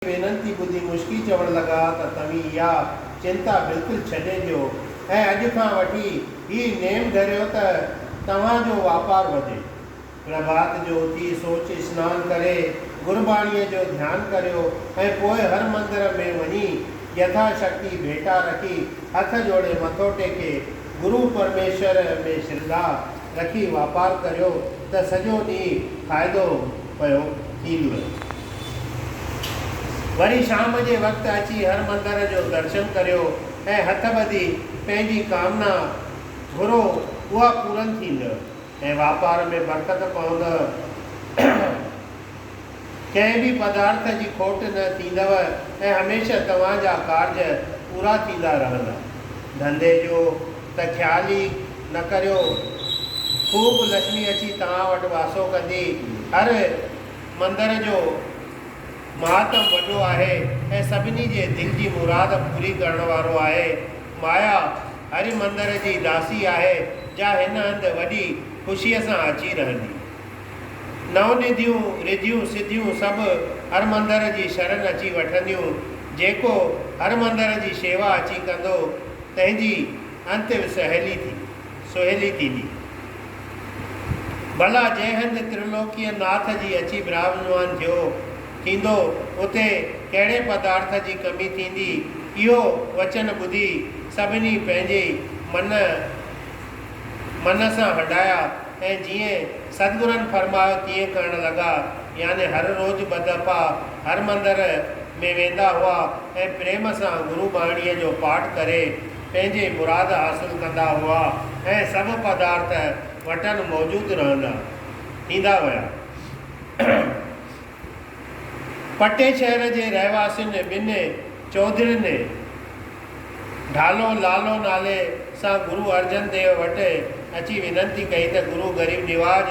وينتي ٻڌي مشڪي چوڻ لڳا ته توهين اها چنتا بلڪل ڇڏي ڏيو ۽ اڄ کان وٺي هي نيم ڌريو ته توهان جو واپار وڌي. پرڀات جو اٿي سوچ سنان ڪري گرباڻيء جو ڌيان ڪريو ۽ پوء هر مندر ۾ وڃي يٿا شڪتي ڀيٽا رکي هٿ جوڙي مٿو ٽيڪي گرو پرميشور ۾ شرڌا رکي واپار ڪريو ته سڄو ڏينهن فائدو پيو ٿيندو. وري شام جي وقت اچي هر مندر جو درشن ڪريو ۽ هٿ ٻڌي پنهنجي ڪامنا گهرو اها پورن ٿيندء ۽ واپار ۾ برڪت پوندء. ڪنهن به پدارٿ جي کوٽ نه ٿيندؤ ۽ هميشه توهان جا ڪارج پورا ٿيندا رهندا. ڌنڌي جو ته خيال ئي نه ڪريو. خوب لڇمي اچي توهان وٽ واسو ڪندي. هر مندر جو مهاتم وڏو آهي ۽ سڀني جي دل جي مراد پوري ڪرڻ وارو آهي. مايا هري مندر جي داسي آهي جا هن هنڌ وڏي خوشيء سان اچي رهندي. نو نڌيون، رڌيون سڌيون سڀ هر مندر جي شرن اچي وٺنديون. جيڪو هر مندر جي شيوا اچي ڪندو، تنهن جي انت سهيلي ٿي سهيلي ٿيندي. ڀلا جنهن هنڌ ترلوڪيء ناٿ جي اچي براهمجمان ٿيو ٿيندو، اتي ڪهڙي پدارٿ جي ڪمي ٿيندي؟ اهو وچن ٻڌي سڀني پنهنجي من من سان هنڊايا ۽ جيئن ستگرن فرمايو تيئن ڪرڻ لڳا، يعني هر روز ٻه دفعا هر مندر ۾ ويندا هئا ۽ پريم سان گرو ٻاڻيء جو پاٺ ڪري پنهنجي مراد حاصل ڪندا هئا ۽ سڀ پدارٿ وٽن موجود رهندا ٿيندا ويا. پٽي شهر جي رهواسين ٻن چوڌرين ڍالو لالو نالي سان گرو ارجن ديو وٽ اچي وينتي ڪئي ته گرو غريب نواز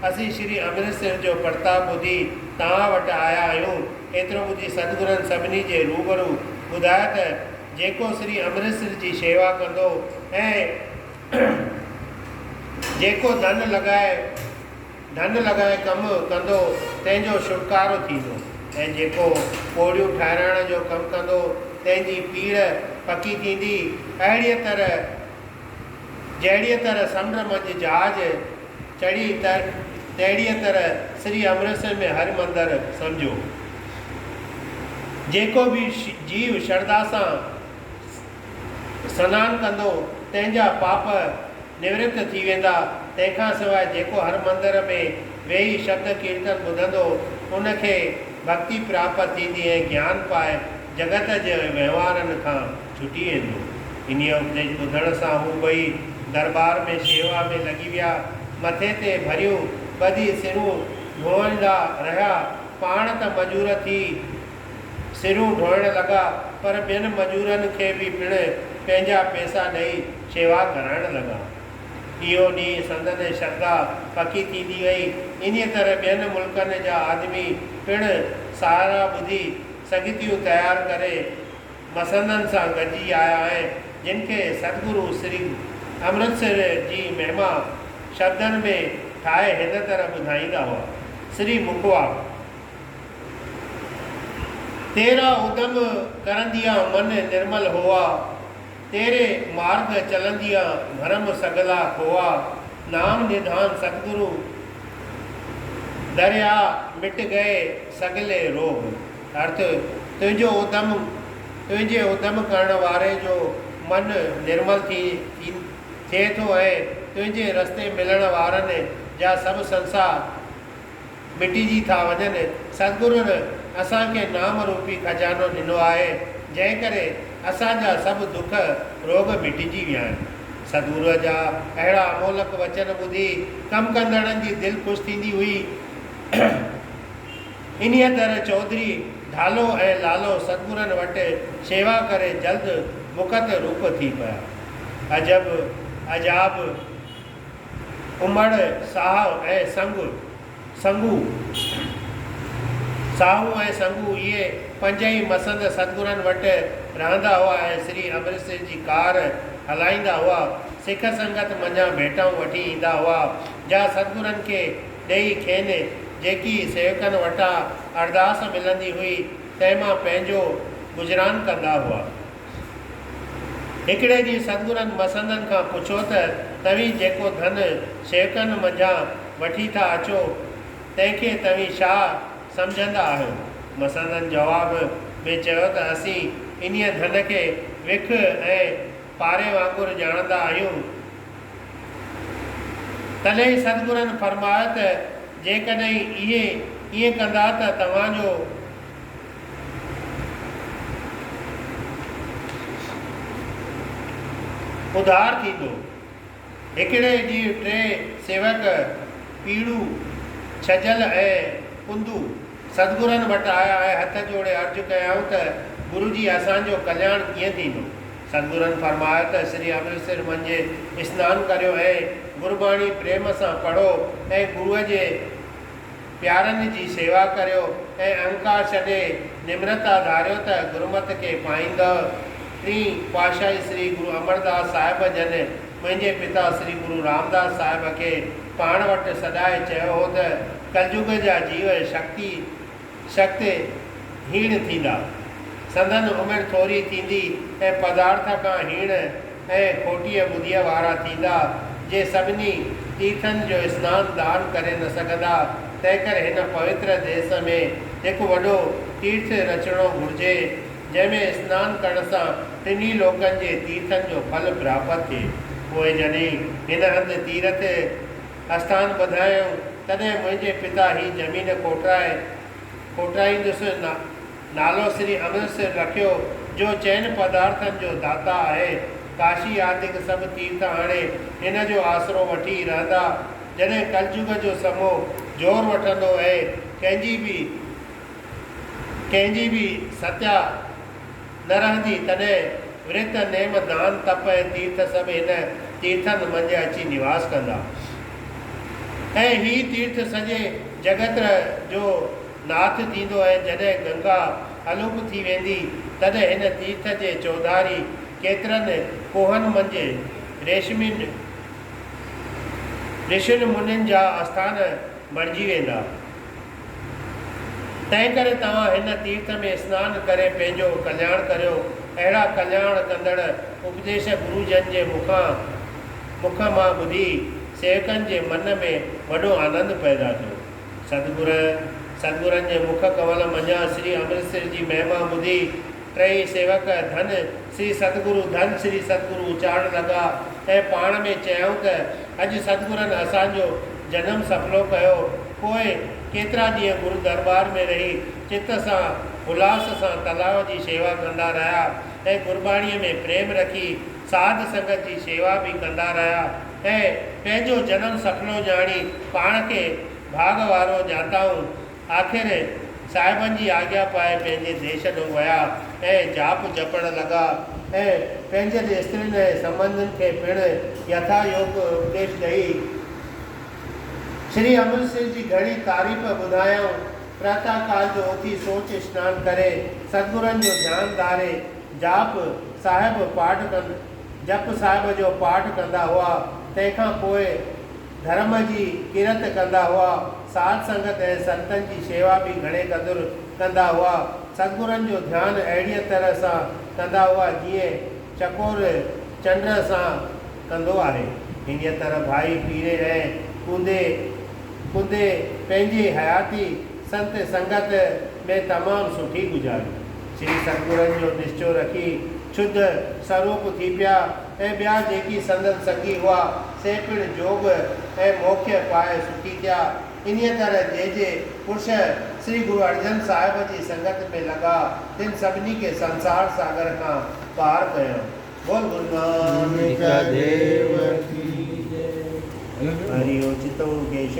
اسين شري امرتسر جو پرتاب ٻڌي توهان وٽ آيا آهيون. ايترو ٻڌي ستگرن سڀني جي روبرو ٻڌايو ته جيڪو شري امرتسر جي شيوا ڪندو ۽ جيڪو ڌن لڳائي ڌن لڳائي ڪم ڪندو تنهن جو ڇوٽڪارو ٿيندو ۽ جيڪو پوڙيون ٺاهرائڻ جو ڪم ڪندو تنهن جي پيڙهه پڪي ٿيندي. اهڙيء طرح جهڙيء طرح سمنڊ منجهه جهاز چڙهي تهڙيء طرح سري امرتسر ۾ هر مندر سمجهو. جيڪو به جيو شرڌا سان سنان ڪندو، تنهن جا پاپ نورت ٿي ويندا. تنهن کان سواء جيڪو هر مندر ۾ ويهي شبد ڪيرتن ٻڌندو، ان کي ڀڳتي پراپت ٿيندي ۽ گيان پائي جڳت جي وهنوارن کان ڇٽي ويندو. انهيء اپديش ٻڌڻ سان هو ٻئي درٻار ۾ شيوا ۾ لڳي ويا. مٿي تي ڀريون ٻڌي سرون ڍوئيندا رهيا. پاڻ ته مجور ٿي سرون ڍوئڻ لڳا، پر ٻين مزورن کي به پڻ پنهنجا پئسا ڏئي شيوا ڪرائڻ لڳا. اهو ڏينهن سندن شرڌا پڪي ٿيندي وئي. انهيء طرح ٻين ملڪن جا آدمي پڻ سهارا ٻڌي سنگتيون تيار ڪري مسندن سان گڏجي آيا ۽ جن کي ستگرو سري امرتسر جي مهما شبدن ۾ ٺاهي هن طرح ٻڌائيندا هئا. سري مکواڪ. تيرا ادم ڪرنديان من نرمل هئا، تيري مارڳ چلنديان ڀرم سڳلا کوئا، نام نڌان ستگرو دريا مٽ گئي سڳلي روڳ. ارٿ، تنهنجو ادم، تنهنجي ادم ڪرڻ واري جو من نرمل ٿي ٿئي ٿو ۽ تنهنجي رستي ملڻ وارن جا سڀ سنسا مٽجي ٿا وڃن. ستگرن اسان کي نام روپي خزانو ڏنو آهي، جنهن ڪري اسان جا سڀ دک روڳ مٽجي ويا آهن. ستگروء جا اهڙا امولڪ وچن ٻڌي ڪم ڪندڙن جي دل خوش ٿيندي هئي. انهيء طرح چوڌري ڍالو ۽ لالو ستگرن وٽ شيوا ڪري جلد مڪت روپ ٿي پيا. عجب عجاب! امڙ، ساهو ۽ سنگ، سنگو، ساهو ۽ سنگو اهي پنج ئي مسند ستگرن وٽ رهندا هئا ۽ سري امرتسر جي ڪار هلائيندا هئا. سک سنگت منجهان ڀيٽائون وٺي ايندا هئا، جا ستگرن کي ڏيئي کين جيڪي سيوڪن وٽان ارداس ملندي هئي، تنهن مان پنهنجو گذران ڪندا هئا. هڪڙي ڏينهن ستگرن مسندن کان پڇيو ته توهين جيڪو ڌن سيوڪن منجهان وٺي ٿا اچو، تنهن کي توهين ڇا سمجهندا آهيو؟ مسندن جواب ۾ چيو ته اسين انهيء ڌن کي وک ۽ پاري وانگر ڄاڻندا آهيون. تڏهن ستگرن فرمايو ته جيڪڏهن اهي ائين ڪندا ته توهان جو اڌار ٿيندو. هڪڙي ڏينهن ٽي سيوڪ پيڙو، ڇڄل ۽ ڪندو ستگرن وٽ آيا ۽ هٿ جوڙي عرض ڪيائون ته گرو جي اسان جو ڪلياڻ ڪيئن ٿيندو؟ ستگرن فرمايو ته سري امرتسر منجهه اسنان ڪريو ۽ گرباڻي پريم سان پڙهو ۽ گروء جي پيارن جي سيوا ڪريو ۽ اهنڪار ڇڏي نمرتا ڌاريو ته گرمت کي پائيندؤ. ٽين پاتشاهي سري گرو امرداس صاحب جن منهنجي پتا سري گرو رامداس صاحب کي پاڻ وٽ سڏائي چيو هو ته ڪلجگ جا جيو شڪتي شڪت هيڻ ٿيندا. سندن عمر ٿوري ٿيندي ۽ پدارٿ کان هيڻ ۽ کوٽيء ٻڌيء وارا ٿيندا، جي سڀني تيرٿن جو اسنان دان ڪري نه سگهندا، تنهنڪري هن پوتر ديس ۾ هڪ وڏو تيرٿ رچڻو گهرجي، جنهن ۾ اسنان ڪرڻ سان ٽنهي لوڪن جي تيرٿن جو ڦل پراپت ٿئي. پوء جڏهن هن هنڌ تيرٿ اسٿان ٻڌايائون، تڏهن منهنجي پتا هي زمين کوٽرائي کوٽرائيندس نالو سري امرتسر رکيو، جو چئن پدارٿن جو داتا آهي. ڪاشي آدڪ سڀ تيرٿ هاڻي هن جو آسرو وٺي رهندا. جڏهن ڪلجگ جو سمو زور وٺندو ۽ ڪنهن جي به ڪنهن جي به ستيا نه رهندي، تڏهن ورت، نيم، دان، تپ ۽ تيرٿ سڀ هن تيرٿن منجهه اچي نواس ڪندا. ۽ هي تيرٿ سڄي جڳت جو ناٿ ٿيندو ۽ جڏهن گنگا الوپ ٿي ويندي، تڏهن هن تيرٿ جي چوڌاري ڪيترن ڪوهن منجهه ريشمين رشين منين جا آسٿان بڻجي ويندا. تنهنڪري توهان هن تيرٿ ۾ اسنان ڪري پنهنجو ڪلياڻ ڪريو. اهڙا ڪلياڻ ڪندڙ اپديش گرو جن جي مکان مک مان ٻڌي سيوڪن جي من ۾ وڏو آنند پيدا ٿيو. ستگر ستگرن جي مک ڪنول منجهان سري امرتسر جي مهما ٻڌي ٽئي سيوڪ ڌن سري ستگرو ڌن سري ستگرو اچارڻ لڳا ۽ پاڻ ۾ چيائون ته اڄ ستگرن اسان جو جنم سڦلو ڪيو. پوء ڪيترا ڏينهن گرو درٻار ۾ رهي چت سان الهاس سان تلاء جي شيوا ڪندا رهيا ۽ گرٻاڻيء ۾ پريم رکي ساڌ سنگت جي شيوا به ڪندا رهيا ۽ پنهنجو جنم سڦلو ڄاڻي پاڻ کي ڀاڳ وارو ڄاتائون. آخر صاحبن جي آگيا پائي پنهنجي ديش ڏانهن ويا ۽ جاپ جپڻ لڳا ۽ پنهنجن استرين ۽ سنٻنڌين کي پڻ يٿا يوگ اپديش ڏئي شري امرتسر جي گهڻي تعريف ٻڌايائون. پراتاه ڪال جو اٿي سوچ اشنان ڪري ستگرن جو ڌيان ڌاري جاپ صاحب پاٺ جپ صاحب جو پاٺ ڪندا هئا. تنهن کان پوء ڌرم جي ڪرت ڪندا هئا. ساڌ سنگت ۽ سنتن جي شيوا به گهڻي قدر ڪندا هئا. ستگرن جو ڌيان اهڙيء طرح سان ڪندا هئا، جيئن چڪور چنڊ سان ڪندو آهي. انهيء طرح ڀائي پيري ۽ ڪوندي ڪندي پنهنجي حياتي سنت سنگت ۾ تمام سٺي گذاري. شري ستگرن جو نشچو رکي شڌ سروپ ٿي پيا ۽ ٻيا جيڪي سندن سنگي هئا، سي پڻ جوڳ ۽ موکيه پائي سکي ٿيا. انهيء طرح جي جي پرش سري گرو ارجن صاحب جي سنگت ۾ لڳا، تن سڀني کي سنسار ساگر کان پار ڪيائون. بول گرو نانڪ ديو ڪي جي. هري او چتئون ڪيشو.